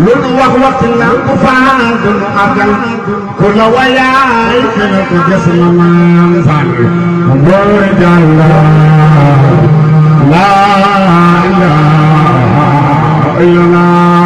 lu wax wax na ko faal du nu àggal ku la wayaay kenn ko des na maam faal mooy Yàlla laa ilaaha illallah